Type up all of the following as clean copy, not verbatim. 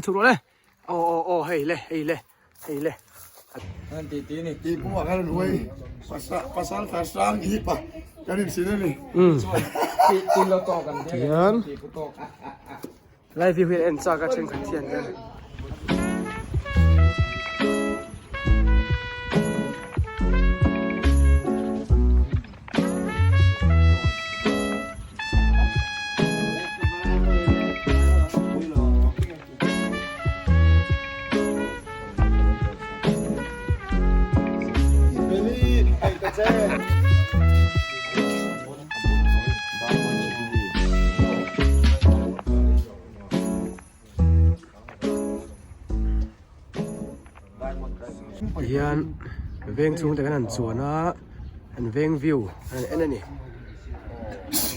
Chhuk rawh le. Aw aw aw hei le hei le hei le. An ti ti ni. Ti pu ah khan huai pasal tha sang hi pa kan in sin ani. Ti ti lo to kan Tihian. Ti pu tawk. Live view hi en chak a thenkhat hian kan. Tihian veng chhung te khan an chuan a an veng view an en a ni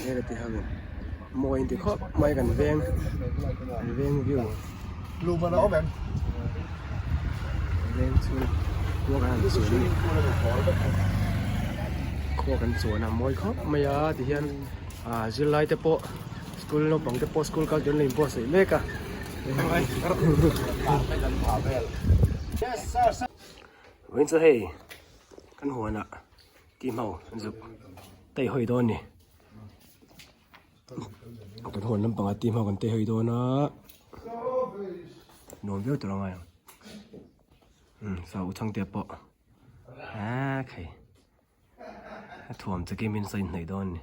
hei ti ho in mawi an ti khawp mai kan veng an veng view veng chhung khua kan han chuan a ni khua kan chuan a mawi khawp mai a tihian ah zirlai te pawh. School naupang te pawh school kal tur an lo inbuatsaih mek a. Vawiin chu hei kan huanah tihmau zuk tei hawi dawn a ni. Kan huan lampangah tihmau kan tei hawi dawn a, nuam viau tur a ngai ang. Sa u chhangte pawh aa khai. A thuam che kim in sawi hnaih dawn a ni.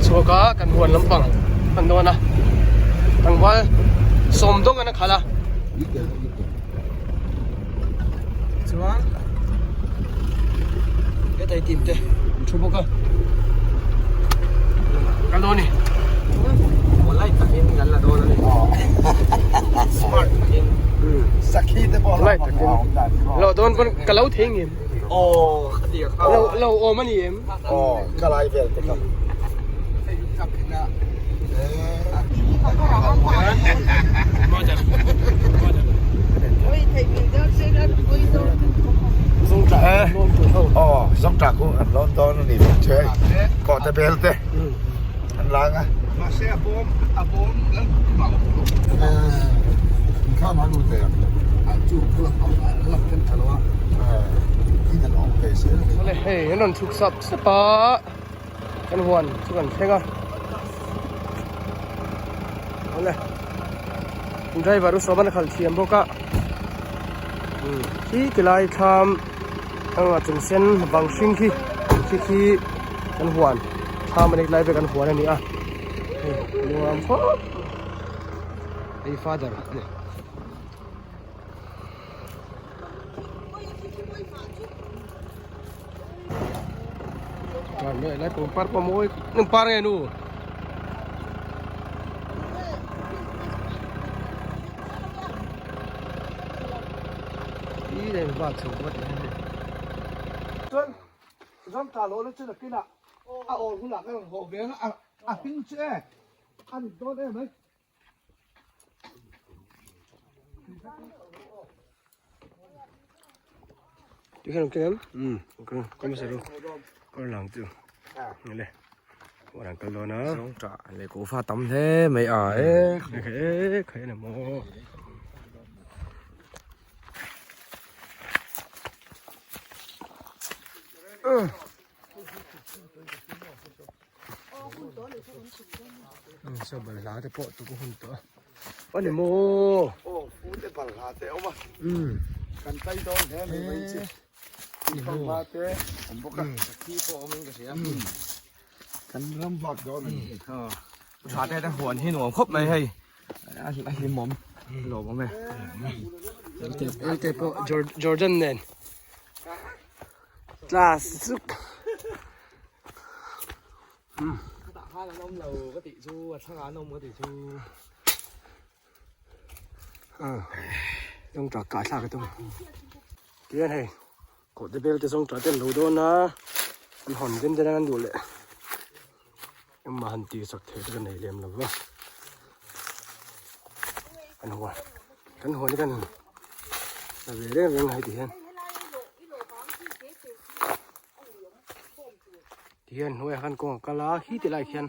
Chhuak a kan huan lampang an dawn a tlangval sawm dawng an a khalh a chuan hetai team te an thu bawk a kal dawn a ni. Polite takin kan la dawn a ni. Smart takin. Sakhi te pawh Polite takin. Lo dawn pawn ka lo thei ngem. Aw khatia kha. Lo lo awm a ni em? Aw ka lai vel te kha. Aw zawngṭah khu an lawn dawn a ni bawk che hei kawhte bel te an lang a. Mahse a bawm a bawm lal mah Kha ma nu te chu lak kan tha lo a. In an awm ve zel a ni. Awle hei an rawn chhuk sap sap a kan huan chu kan thleng a awle driver u sawm an khalh thiam bawk a khi ti lai thlam anga chung sen bang hring khi khi khi kan huan thlam a nek lai vek an huan a ni a hei nuam khawp hei father a ni. Chuan lai pangpar pawh mawi eng par nge nu? Ih eng va chho vat mai a ni. Chuan ram tha lo na chu nakinah a awl hunah ka rawn hawh ve ang a a hming chu e a rit dawn em mai. Ti hian awm em? Umm ka hmasa ru kawr lang chu le kawr ang kal dawn a. Zawng tah leh kuhva tam hle mai a e. E khai na maw. Saw balhla te pawh tuk a hun tawh a. Ani maw? Aw fu te balhla te a awm a. Kan tai dawn hle mai mai chi. Balhla te awm bawk a. Sakhi pawh awm in ka hria. Kan ram vak dawn a ni. Tha te te huan hi nuam khawp mai hei. A hlimawm. Lawmawm e. Elte pawh Jordan nen. Class zuk. Tah khan an awm lo ka tih chu a thlangah an awm ka tih chu. Zawng tah kah thlak a tum. Tihian hei kawhte bel te zawng tah te an lo dawn a an hawn den den an duh leh engmah han tih sak theih te ka nei lem lo va kan huan kan huan hi kan la ve reng reng a hei tihian. Tihian hnuaiah khan kawng a kal a khi ti laiah khian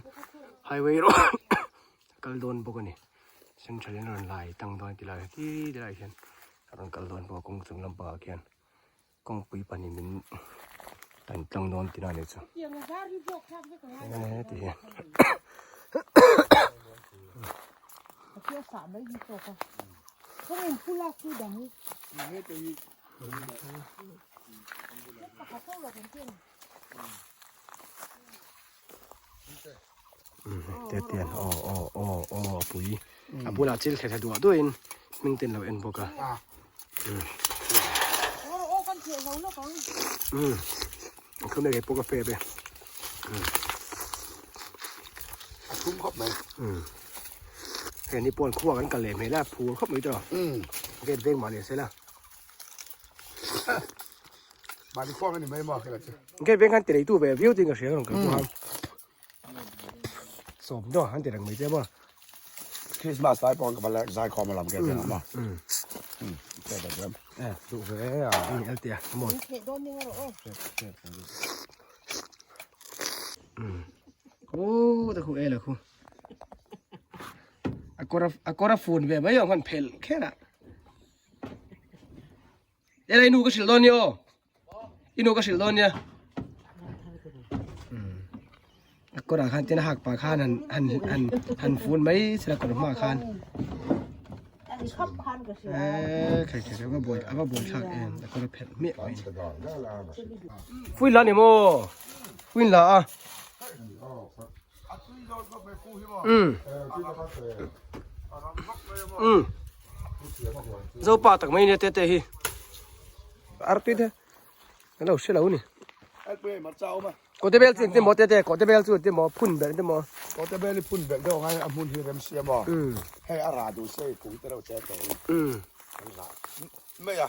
highway erawh a kal dawn bawk a ni. Central in a rawn lai tang dawn ti lai khi ti laiah hian a rawn kal dawn bawk a kawng chung lampangah khian kawngpui pahnih min tan tlang dawn tihna a nih chu heti hian. Te te an aw aw aw aw a pui a bulah chil thla thla duah duah in hming ten lo en bawk a um a thu mai pawh ka fep e a thum khawp mai um hei ni pawn khua kan kal leh hmel a phur khawp mai tawh gate veng mah ni sela Mahni khuang a ni mai maw kela chu. Gate veng khan ti nei tu ve viau tin ka hria rawn kal pawh a. Sawm daw han ti reng mai che maw. Christmas lai pawh ka va zai khawm a lam gate veng ah maw. Che ta chuan. Eh duh ve a. Ni el tia maw. Khu ta khu e la khu. A kawr a kawr a fun ve mai ang han phelh kher a. Ela i nu ka hrilh dawn nia aw. I nu ka hrilh dawn nia. A kawrah khan tin a hak pah khan han han han han fun mai sela kawr hmaah khan. Eh khai khai a va buai a va buai thlak em a kawr a phelh hmiah mai. Fuin la ni maw? Fuin la a. Um. Um. Zopa tak mai nia tete hi. Artui te. Kan lo hre lo ni. Kawte bel chu engtin maw tete kawte bel chu engtin maw phun belh engtin maw. Kawte bel hi phun belh deuh angai a hmun hi rem sia maw. Hei a rah duh se kung te reuh che te hi. Kan rah mai a.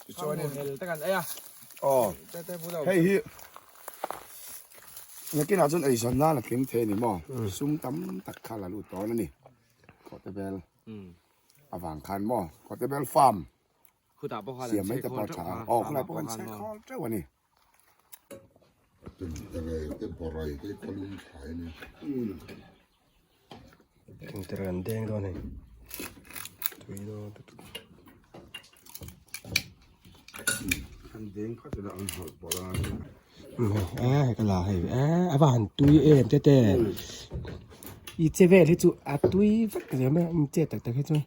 Tichuanin aw hei hi nakinah chuan eizawn nan a tling thei a ni maw sum tam tak kha la lut dawn a ni Kawhtebel avang khan maw Kawhtebel farm siam mai te pawh a tha a aw khulai pawh khan chhe khawl teuh a ni. Thingter an deng dawn hei tui dawn lutuk. An deng khat ila an hawlh pawlh a. A hei ka la hei a a va han tui em te te i che vel hi chu a tui vek zel mai a in che tak tak hi chuan.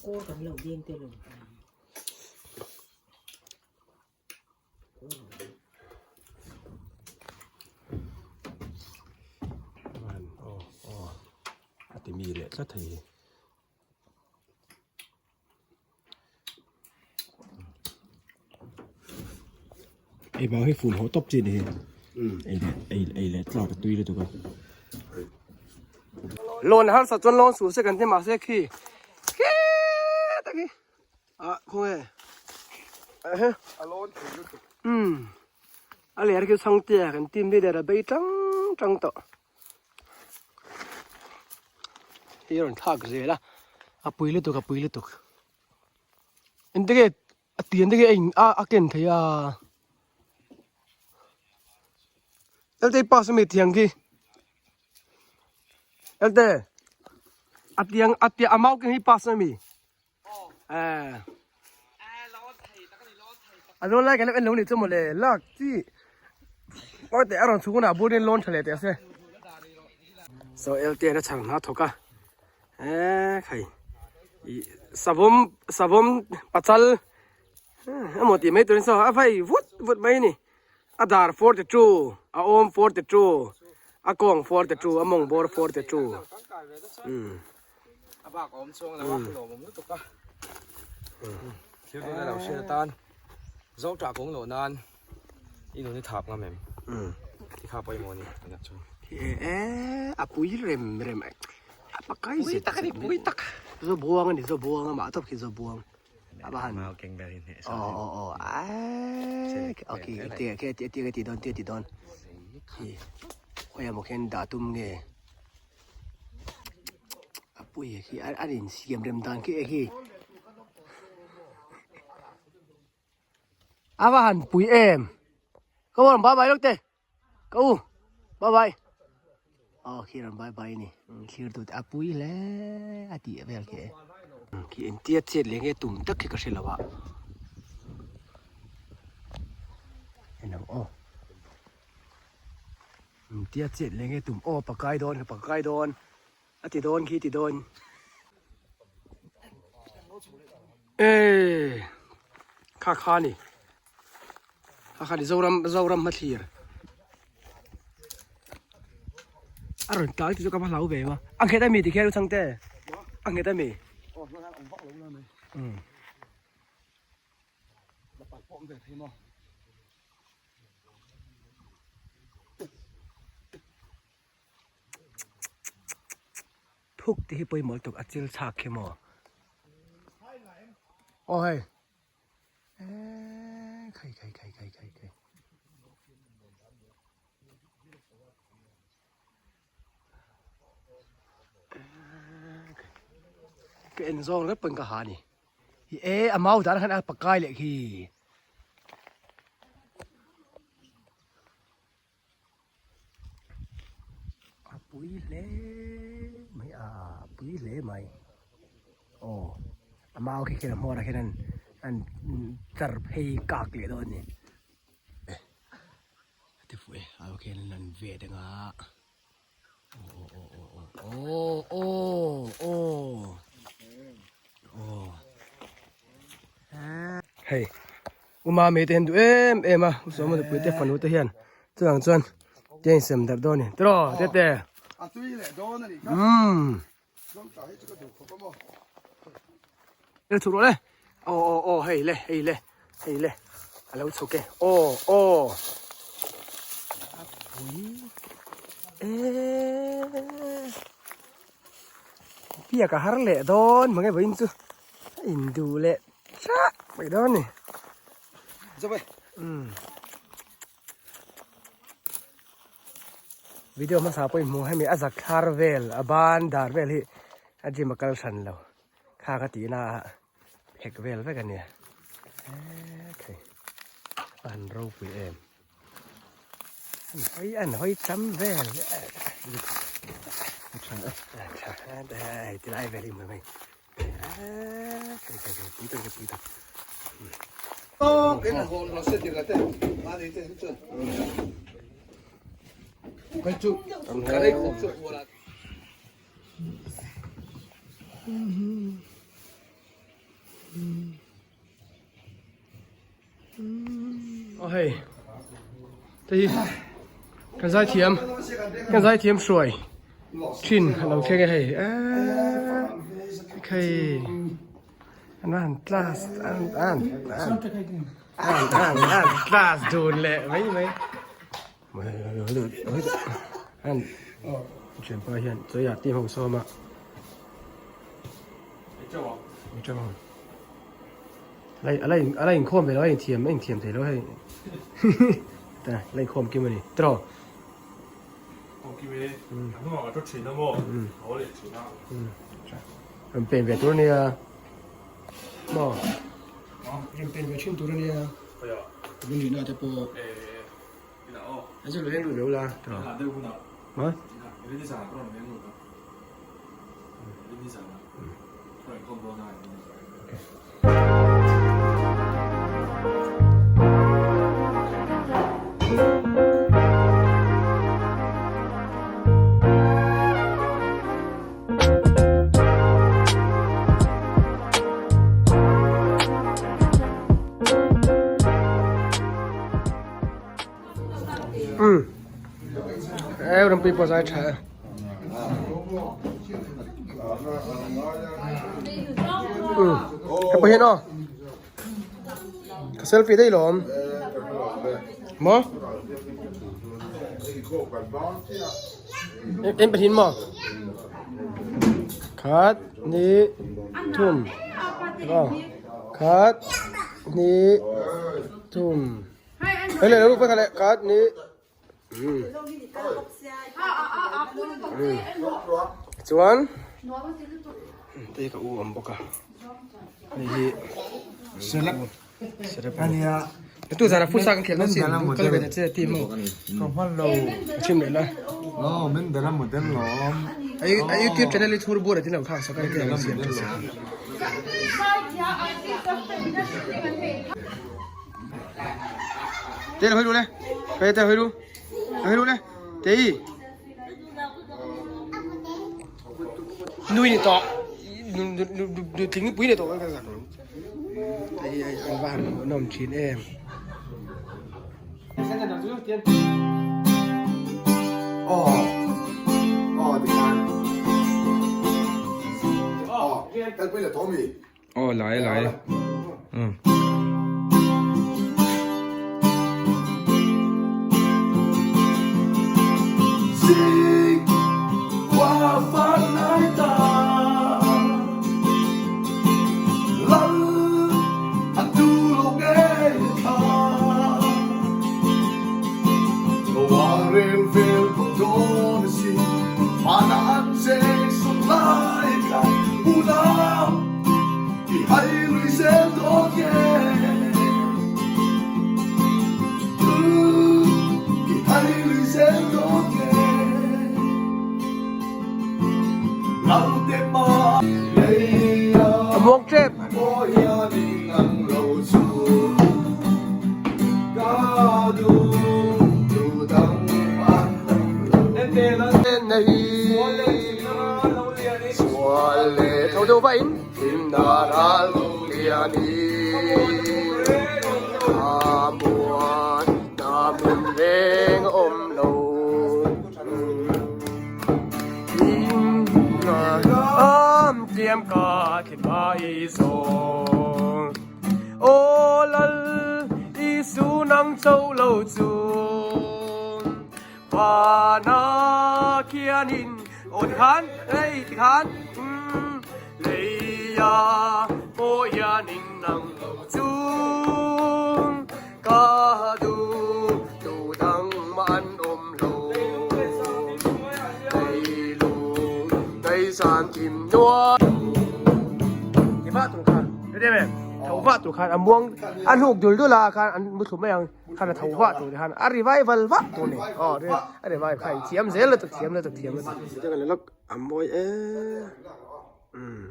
Kawr kan lo deng te lo. A ti mi leh tlat thei hi. Ei bang hi fun haw tawp chi ni hi. Ei leh ei ei leh tlak a tui lutuk a. Lawn harsa chuan lawn suh se kan ti mahse khi khi tak hi. Ah khawnge ehe a lawn thei lutuk umm a ler khi chhangte kan team leader a bei tang tang tawh hi a rawn thlak zel a a pui lutuk a pui lutuk engte nge a tian te khi a in a a ken thei a Lte pass ami thiang khi Lte a tiang a tiang a mau ken hi pass ami. A lawn lai kan lo en lo ni chu mawle lak chi pawi teh a rawn chhuk hunah bur in lawn tha leh teh se so lt an a chhang hna thawk a eee khai ih savawm savawm pachal emaw tih mai turin saw a vai vut vut mai a ni a dar 42 a awm 42 a kawng 42 a mawng bawr 42 umm. A bak a awm chuang lo a, lawm awm lutuk a. Thil tuna lo hriat atan zo tah kawng loh nan i nun i thap ngam em? Ti kha pawimawh a ni tunah chuan. E a pui rem rem a pakai zet tak a ni pui tak zo buang a ni zo buang a mah tawp khi zo buang a va han Mau keng ber hi hneh aw aw aw aii okay ti ti ti ti dawn ti ti dawn hi khawiah maw khian dah tum nge. A pui khi a in siam rem dan khi khi a va han pui em ka u bye bye lawk te ka u bye bye. Aw khi rawn bye bye a ni. Thlir tute a pui hle a tih vel khi e. Khi engtia chet leh nge tum tak khi ka hre lo a. En ang aw. Engtia chet leh nge tum aw pakai dawn pakai dawn a ti dawn khi ti dawn. Eee kha kha ni kha kha ni Zoram Zoram hmathlir a rawn tlai te chu ka va hlau ve ma a nghet ami ti khian u chhangte a nghet ami umm. Thuk te hi pawimawh lutuk a chil chhak khi maw aw hei eee khai khai khai khai khai khai ka en zawng rep pawn ka ha ni hi e a mau dan khan a pakai leh khi. A pui hle mai a a pui hle mai aw a mau khi khian a hmawrah khian an an char phei kak leh dawn a ni a ti fuh e a khian an vet anga aw aw aw aw aw aw aw aw hei. U Mami te hian duh em em a, U Sawma nupui te fanu te hian chuvang chuan te in sem darh dawn a ni tiraw tete. A tui leh dawn a nih kha. Umm. Zawngtah hi chu ka duh khawp a maw. Ilo chhuk rawh le. Aw aw aw hei le hei le hei le a lo chhuk e aw aw. A pui e. Biak a har leh dawn mange vawiin chu a induh leh Tha mai dawn ni. Zawai. Umm. Video hmasa pawh i hmu hemi a zak thlar vel a ban dar vel hi a gym a kal hran lo. Kha ka tihna ah hek vel vek a nia. Eee a han ropui em. An hawi an hawi tam vel a tha a tha hei tilai vel hi hmu mai. Aw hei te hi kan zai thiam kan zai thiam hruai thin a lo thleng e hei eee khei an han class an an an an an class dun leh mai mai an thianpa hian chawi ah team ho sawm a a la inkhawm ve lo a inthiam a inthiam thei lo hei ta la inkhawm kim a ni tiraw rawn pen ve tur a nia maw rawn pen ve thin tur a nia Rinrina te pawh a chu lo eng lut lo la tiraw maw. Umm e rawn pui pawh zai tha e umm hei pawh hian aw ka selfie daih lawm maw em pahnih maw khat ni thum aw khat ni thum hei leh ru pakhat leh khat ni chuan te ka u awm bawk a hei hi Select select ania tu zana futsal kan khelh dawn sin kal ve ta che team ho ka hman lo ka chhim leh la. Oh, min dala model lawm. A YouTube channel hi chhur bur a tin lo kha sakar te an siam tha. Te hoi lu le. Pe te hoi lu. Hoi lu le. Te i. Nui ni to. Nu tling pui ni to ka zak. Te hi an va han nawm thin em. Aw lai lai. A muang tep. Tho deuh va in thimna ral lian hi a muan na hmun reng a awm lo am tliam ka thli i zawng aw lal Isu nang cho lo chu Vana khianin aw tikhan hei tikhan umm leia pawh hianin nang lo chung ka duh tu dang mah an awm lo leilung daihsan thim nuai Ti vah tur khan heti em em tho vah tur khan a muang a hnuk dul dul a khan an mu thlu mai ang. Khan a tho vah tur khan a revival vah tur ni aw a revival kha thiam zel lutuk thiam lutuk thiam lutuk chu kan lawk a mawi em umm.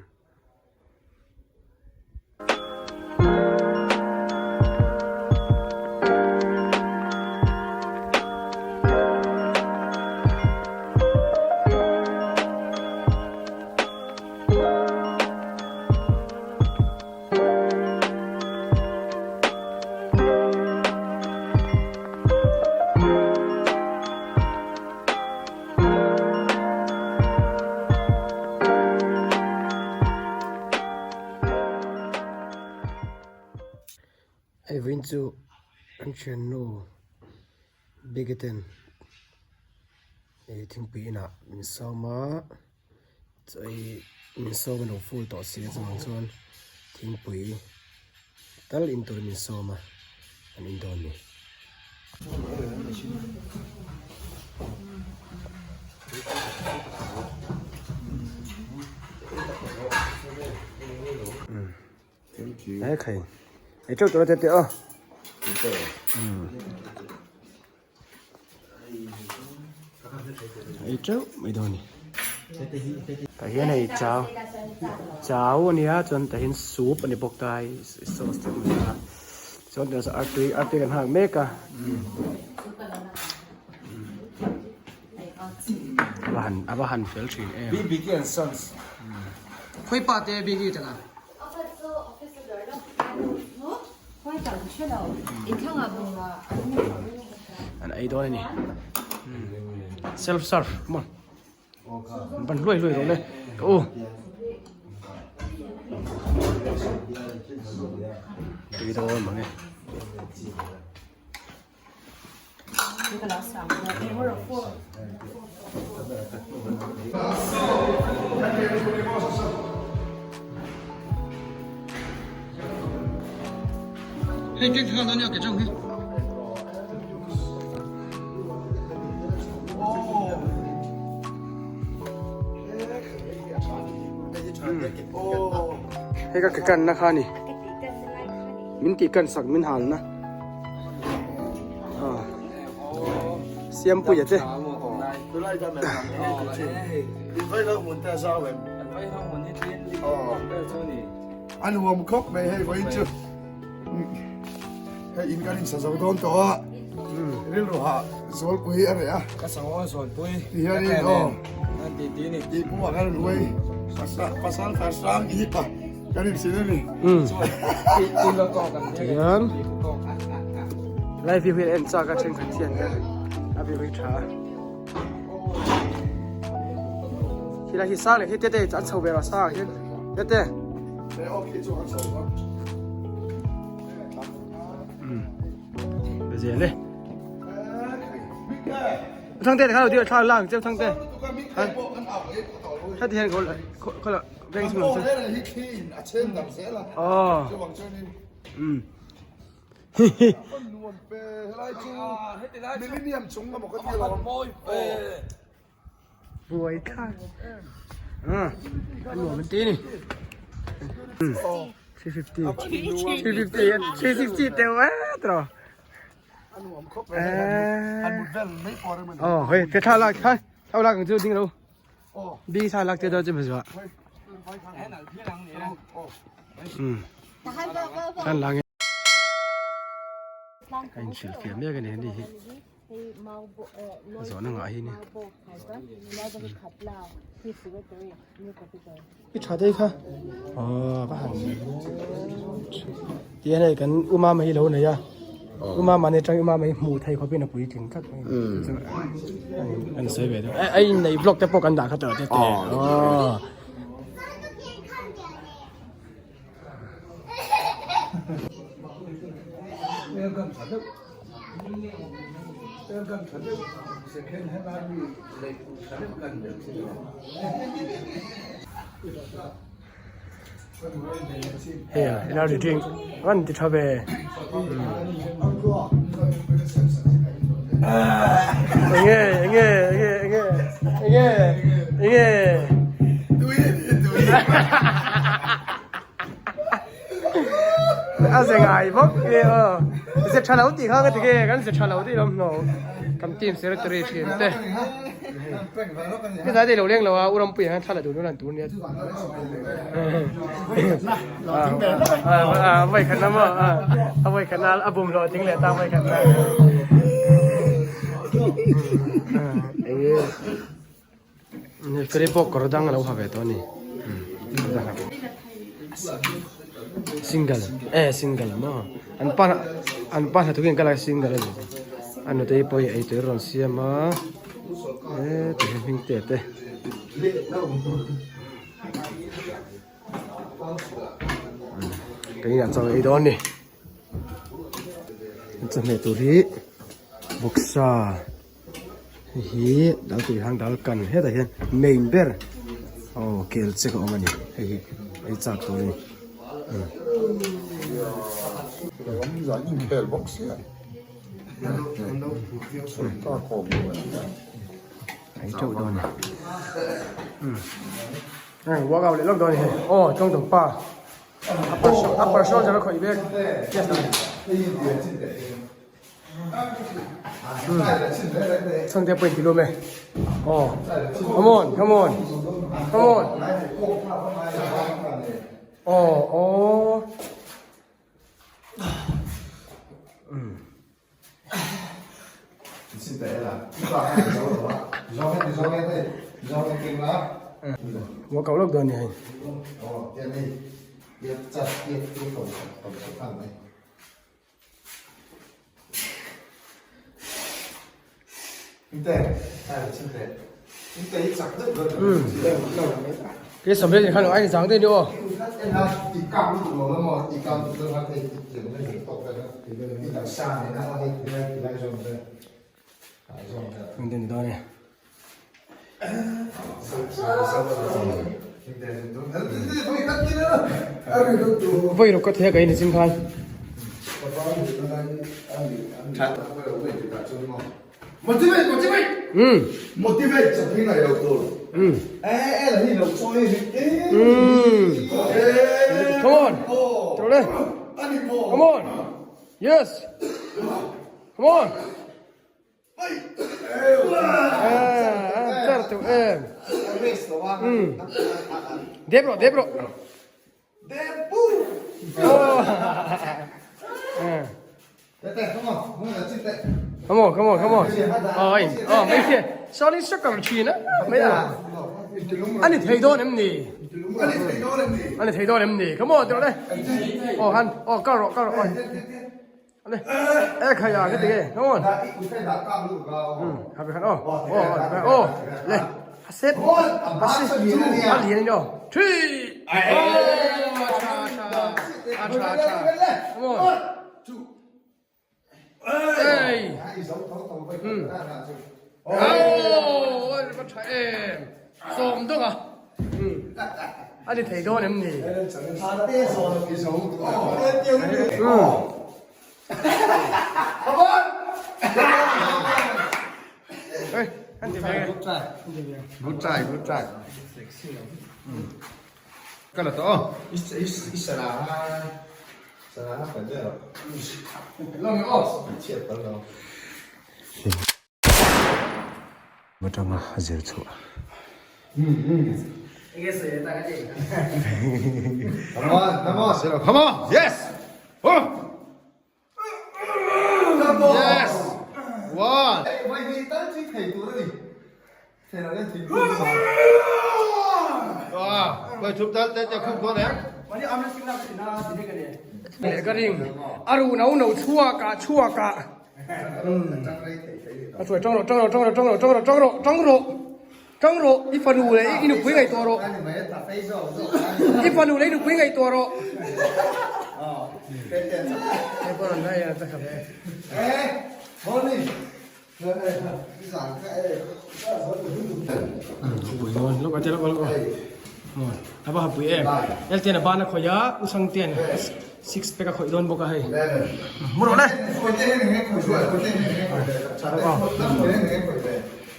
Hei vawiin chu an thiannu Biggie-ten thingpui inah min sawm a. Chaw hi min sawm a lo full tawh si a chuvang chuan thingpui tal in tur min sawm a an in dawn ni. He khai ei teuh tawh la tete aw. Ei teuh mai dawn a ni tah hian hei chau chau a nia chuan tah hian soup a ni bawk ta hei sauce te awm a chuan tah hian artui artui kan nghak mek a a va han a va han fel thin em khawi pa te biggie taka. An ei dawn a ni self serve come on ban hluai hluai rawh le ka u tui dawn mange. Hei kek khan ania ke chang hi. Hei ka ke kan na kha ni. Min tih kan sak min hal na. Siampuia te. A nuam khawp mai hei vawiin chu hei in kan insa zo dawn tawh a rilru hah zawlpui a reh a ka sangaw zawlpui ti hianin aw an ti ti ni ti pumah khan an uai pasal farhrang i pa kan insin a ni Tihian live view hi a en chak a thenkhat hian hian a view hi tha a khilai hi sang leh khi tete an chho ve lo sang ah khian tete zel e thangte kha lo thla lang cheu thangte heti hian khaw la veng chhung lam chu aw um Buai thlak a nuam an ti ni 350 350 360 teuh e tawh Aw hei te thla lak thla thla lak ang chu ding lo bi thla lak te dawn chu hmu zuah thla lang a inhrilhfiah mek a ni heni hi zawhna ngah hi ni i tha dei kha aw ka han ti hian hei kan u mama hi lo nei a u mama ni atang u mama hi hmuh thei khawpin a puitling tlat mai an sawi ve deuh a innei vlog te pawh kan dah kha tawh te te aw Hei a energy drink an ti tha ve enge enge enge enge enge enge A ze ngai bawk e aw ze tha lo tih kha ka ti nge kan ze tha lo tih lawm hnawh kan team secretary thin te heta te lo leng lo a u Rampuia hian thla la dun an tur nia a vawi khat na maw a vawi khat na a bum hlawh tling leh ta vawi khat na enge Feli pawh kawr dang a lo ha ve tawh a ni single eh single maw an pa an pa hnathawk in ka la single a ni a nute pawh hi eitur a rawn siam a eh ti hian hming te te. Kan inah chaw ei dawn a ni chawhmeh tur hi vawksa. Hei hi dal tui hang dal kan hetah hian main ber aw kel chek a awm a ni hei hi ei chak tur a ni. Ei teuh dawn a ni workout leh lawk dawn a ni hei aw tawngtawng pa upper shoulder a khawih mek. Chhangte pawh in ti lum e aw come on come on come on aw aw Workout lawk dawn a ni hei. Cái sầm lên thì khá là anh dáng đây nữa. Mình tên đó này. Voi ruk ka thei a ka in a chim khan. Um. Um. Um. Come on. Throw le. Come on. Yes. Come on. Tar tu em. Dep ro dep ro. Dempu. Come on come on come on. Oi, oh mấy kia. Sao đi sắc cầm chi nữa. Mấy à. Anh đi thấy đó em nè. Anh đi thấy đó em nè. Come on, được đây. Oh han, oh cao rồi cao rồi. E khai à cái gì come on. Happy khan oh. Oh oh. Le. Set. A liền đi Three. Oh, cha cha. A cha cha. Come on. Ê. Oh, va tha em. Sawm dawk a. A ni thei dawn em ni? Ê, anh tìm về. Good try, good try. Cái là to. Atanga zir chhuah. Come on, come on. Come on, yes. Oh. Yes. One. Wow. Chúng ta sẽ không có đấy. Leh ka ring a ru no no chhuak ah chhuak ah a chuai tang rawh tang rawh tang rawh tang rawh tang rawh tang rawh tang rawh tang rawh i fanu leh i nupui ngaihtuah rawh i fanu leh i nupui ngaihtuah rawh hei pawh rawn lai a ta kha ve Pui dawn lawk a te lawk lawk a va ha pui em eltian a ban a khawih a u Sangtean six pack a khawih dawn bawk a hei mu rawh le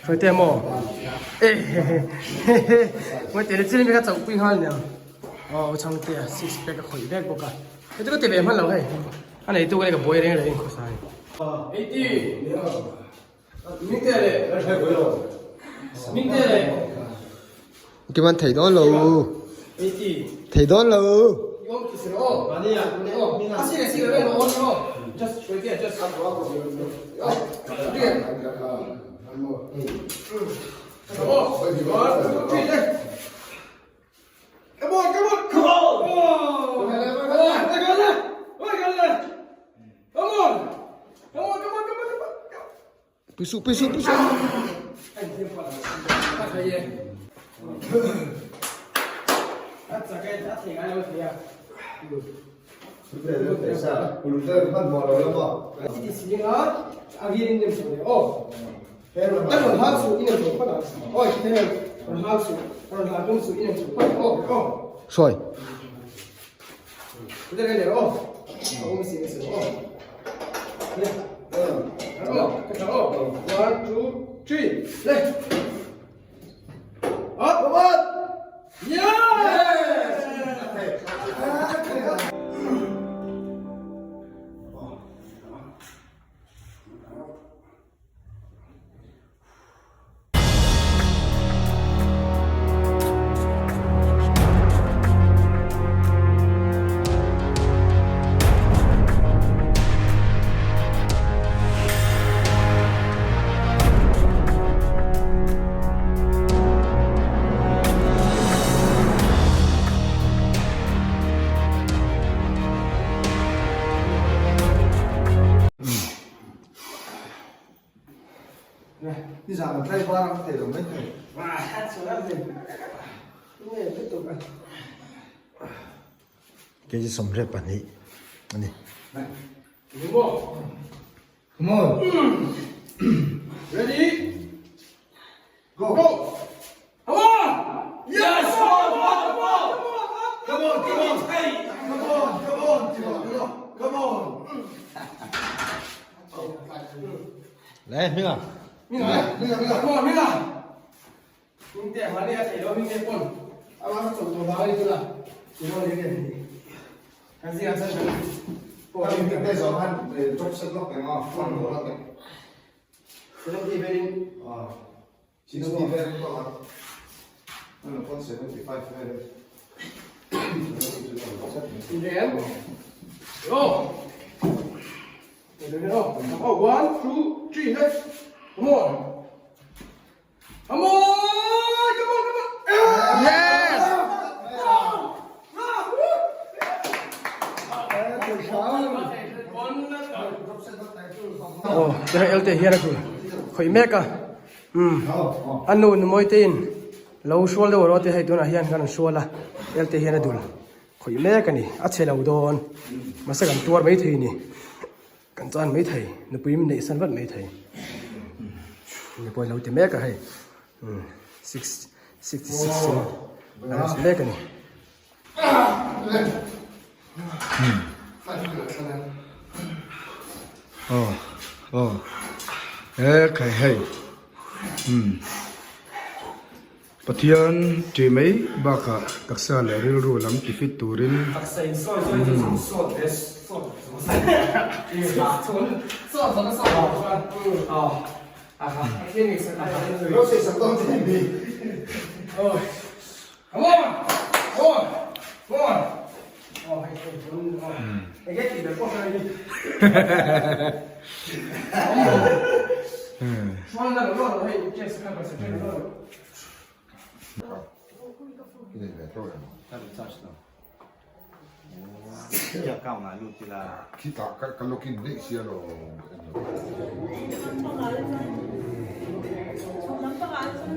Hruaite maw e Hruaite chin mi kha chauh pui nghal nia aw u Sangtea six pack a khawih vek bawk a heti ka ti ve hman lo hei A neitu ka ni ka buai reng reng khawsa a ni. Eighty. Mingte le. Mingte le. Kim an thei dawn lo. Eighty. Thei dawn lo. Yom ki sir o. A si le si le lo on o. Just wait here just. Oh. Oh. One, two, three, Come on, come on, come on! Come on! Come on, come on, come on, come on! Pisu, pisu, pisu. Sawi. Kg 22 a ni. Come on. Ready? Go. Go! Come on! Yes! Come on! Come on! Come on, come on. Come on, come on, come on. Le, Hminga. Hminga, Hminga, Come on, Hminga. Hmingte, mahni a theih lo Hmingte pawn a mah chu chawlh vang a ni tuna. Ti dawn ni nge. Kan zingah chuan kan Hmingte zawh khan drop set lawk eng a, front row lawk eng. 70 velin. 60 velin pawh a. Ano pawn 75 velin. Inrem. Go. Oh, one, two, three, let's. Come on. Come on! Come on, come on! Yes! Aw tuna elte hian a tur khawih mek a umm a nu nu mawi te in lo hrual deuh rawh te hei tunah hian kan hrual a elte hian a dul khawih mek a ni a chhe lo dawn mahse kan tuar maithei a ni. Kan chan mai thei, nupui min neih san vat mai thei. Ni pawh lo ti mek a hei. 666 in a rawn mek a ni. Oh, oh. E khai hei. Hmm. Pathian tih mai bakah taksa leh rilru lam ti fit turin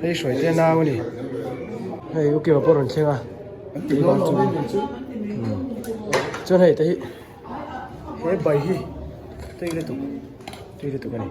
Hei hruai te nau a ni hei ukil pawh a rawn thleng a chuan hei te hi he bai hi tui lutuk tui lutuk a ni.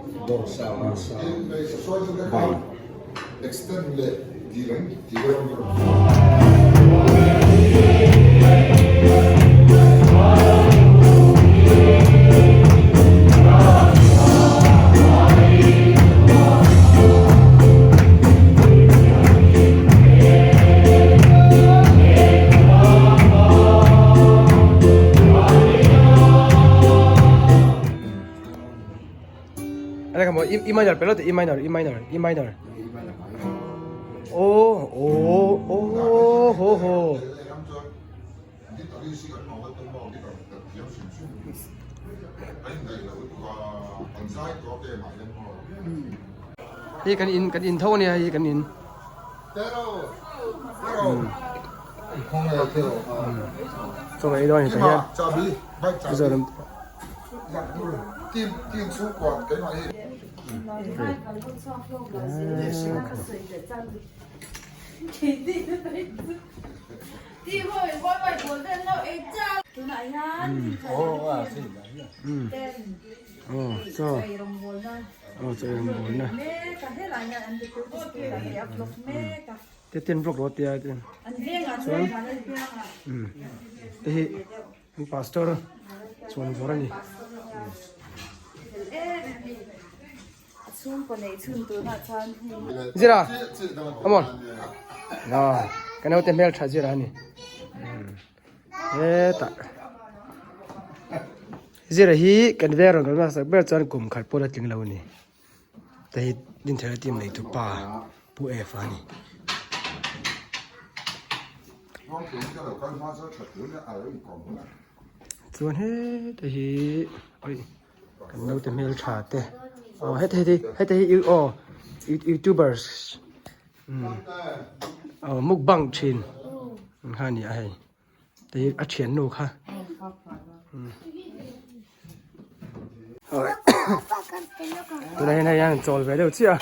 E minor pe lo te E minor E minor E minor Oh oh oh ho ho Hi kan in kan in tho ania hi kan in Chaw ei dawn a ni tah hian Mizoram Te hi Pastor chuan vawr a ni. Zira come on ka naute hmel tha zira a ni hetah zira hi kan veng rawn kal hmasak ber chuan kum khat pawh la tling lo a ni te hi dinthar team nei tu pa pu F a ni. Chuan heta hi oi kan naute hmeltha te aw heta hi heta hi aw youtubers aw mukbang thin kha a ni a hei te hi a thiannu kha tunah hian hei an chawl ve deuh chiah a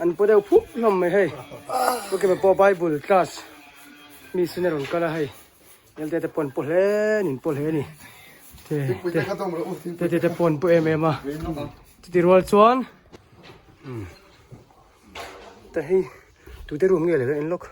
an paw deuh phup hlawm mai hei ukima pawh bible class mi sin a rawn kal a hei elte te pawh an paw hle an inpaw hle a ni te te te te pawh an paw em em a chuti rual chuan te hei tute room nge le ka en lawk.